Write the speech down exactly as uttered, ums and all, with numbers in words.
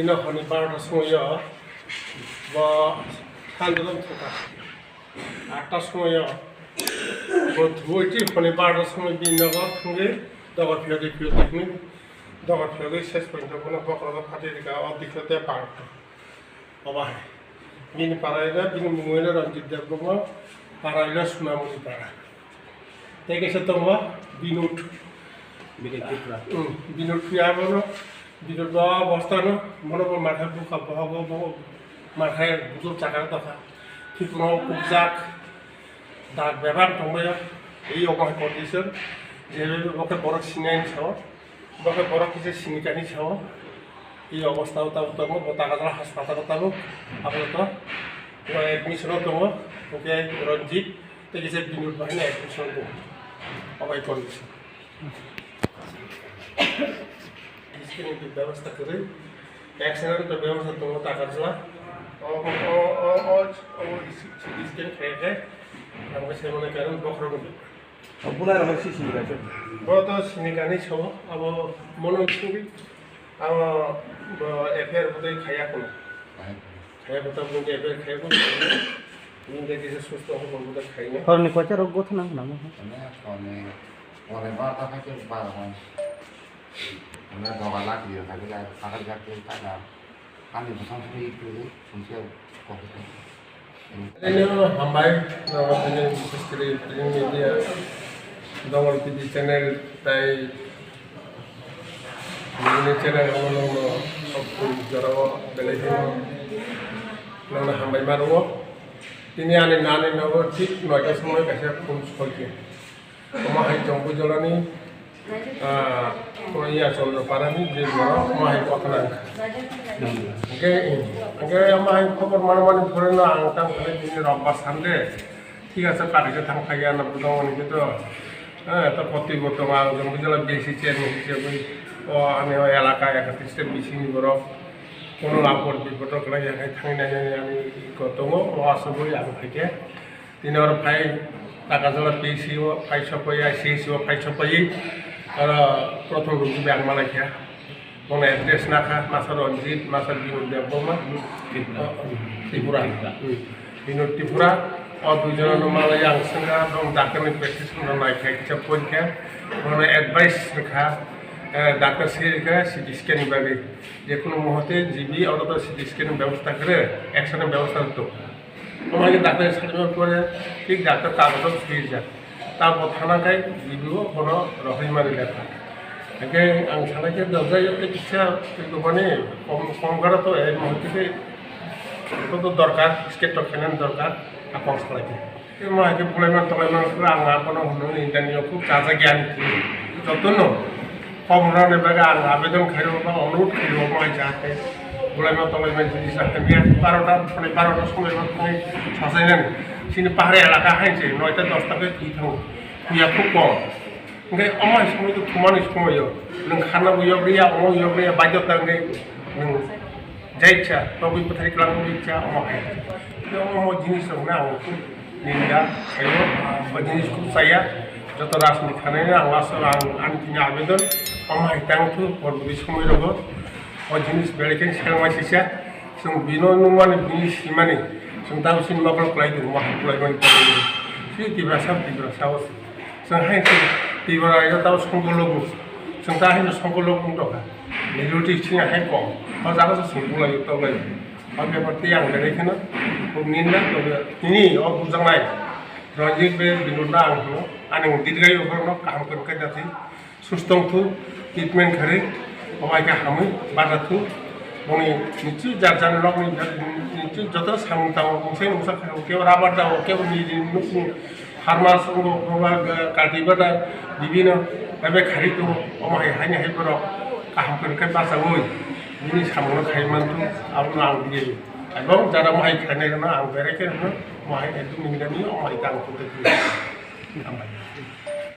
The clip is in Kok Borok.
Bini horni barota somoio bo sandalom thangkha. Atta somoio bo thubui twi horni barota somoi bini nogo thangwi dogar phiyogwi phiyogwi thangwi dogar phiyogwi ses pointo bono bokhorogo phatwi rikha o dikhe tei barota. Obo hai. Bini para ino, bini mung ino Ranjit Debbarma, para ino Sunamoni para. Tei kaisa tongo Binod. Binod Tripura. Hmm, Binod Tripura bono, Binod bo bostano, bono bo mathai bukha bohogo, bo mathai bujol chakar tokha. Thikno kubjak, dak bebak tongbaio. Ei obo hai condition, je bo khe borok sinai sao. Bo khe borok kisa sinikani sao, ei obostha o tabuk tongo, bo Takarjala haspatalo tabuk, apato bo admission o tongo, hwnkhe Ranjit tei kisa Binod bo haino admission o tongo, obo hai condition. Scanning ni bebostha kwrwi, X-ray ni bebostha tongo Takarjala, o, o, o, o, o, C T scan khaikhe, ang khe sai mano karon bokhorok. O bulai rok si sini kaisa. Bo to sini kani so, abo mono sini, abo bo F I R budai khaya kono. Khaya kota bo F I R khaya kono. Ini dia kisa susto ho bo budai khaya. Horni kocha rok gotha nang nang. Ane kone, kone bar ta khaike bar hon. Ane doga lak dia khaike, khaike khaike khaike. Ani bwsang sini itu sungsia kok. Ini hambai, nama ini bises kiri ini media, Dongol T V channel tai ini channel ono no sokpun jorao belai hino nama hambai maruo. Ini ani nani nogo thik noita somoi kaisa phone sokya. Omo hai Jompuijolani, ah, Iya Chondroparani je borok omo hai kothana wngkha. Hwnkhe, hwnkhe omo hai khobor manmani phureno ang tang phai bini Robbar Sunday. Thik ase, kaisa thang phaiya no bwdong hwnwi khe to, eh, to poti bo tongo, ang Jompuijola B C chairman hisabwi o ani o elaka ekatris ta bisingni borok kono apor bipodor kwlai ya khai thangwi nainani ani iko tongo, o aswk bui ang phaikhe. Tini oro phai Takarjala P C o phai sopaiwi, I C S o phai sopaiwi, oro prothom rugi bai ang malaikha. Bono address nakha, masa Ranjit, masa Binod Debbarma, Tripura. Hmm. Binod Tripura, o duijono malai ang swngkha, bong doctor ni prescription rok naikha, kisa poikha. Bono advice rwkha, eh, doctor se rwkha C T scan ni bagwi. Jekunu muhote G B oro to C T scan ni bebosta kwrwi, X-ray ni bebosta rwkha. Omo hai khe doctor ni salima pore thik doctor kagojo swijak. Tamo thana khai G B o bono rohormani lekha. Hingkhe ang sana khe dojai tei kisa tei dobani kom, kom gara to ei muhurte khe to, to dorkar, state to khainani dorkar, a kok salai khe. Tei omo hai khe bulaima tolaima khe ang abono hwnwi internet o khub chajakya ani jotono. Kok rwnani bagwi ang abedon khaio ba onurod khaio, omo hai jahate bulaima tolaima jinis jahate miya barota, phone barota somoi ma thangwi sasainani. Chini pahari elaka hai se noita dosta khe thwi thango, thwiya khub kom. Hwnkhe omo hai somoi khe thumani somoio nwng kharna bo yok rwya, omo yok rwya, baidhota wngwi nwng Jai cha, tobwi bwthai kwlangwi cha, omo hai. Tei omo jinis rokno ang khub ninda khaio, o jinis khub chaya. Joto rajniti khanai ang last o ang ani thani abedon, omo hai tang thu, porborti somoi rogo o jinis belai khe selma sisa. Chwng bino nungmani, bini simani, chwng tamo chini mokol kwlai tongo, omo hai kwlai mani. Chini Tiprasa, Tiprasa o. Chwng hai se Tiprasa tamo songkologo. Chwng ta hai songkologo wng tongkha. Majority chini hai kom. O jaga se chwng bulai toklai. O bepar tei ang belai kheno khub ninda, tobe tini o bujaknai Ranjit bai Binod no ang hino. Ani dirgayu borokno kaham khe kaijakdi. Susto wng thu, treatment kharwi, omo hai khe hamwi baja thu. Boni nichu jar jar nokni nichu joto samung tango, mungsa mungsa khe, kebo rubber tango, kebo niji nukni pharma songo, kebo kalti bata, bibino bebe kharwi tongo, omo hai haini hai borok kaham khe khe bachaui bini samungno khai man thu, abono ang digiri. Ebong jara omo hai khainai rokno ang berai khe rokno omo hai ekdom nini gani omo hai tang thu.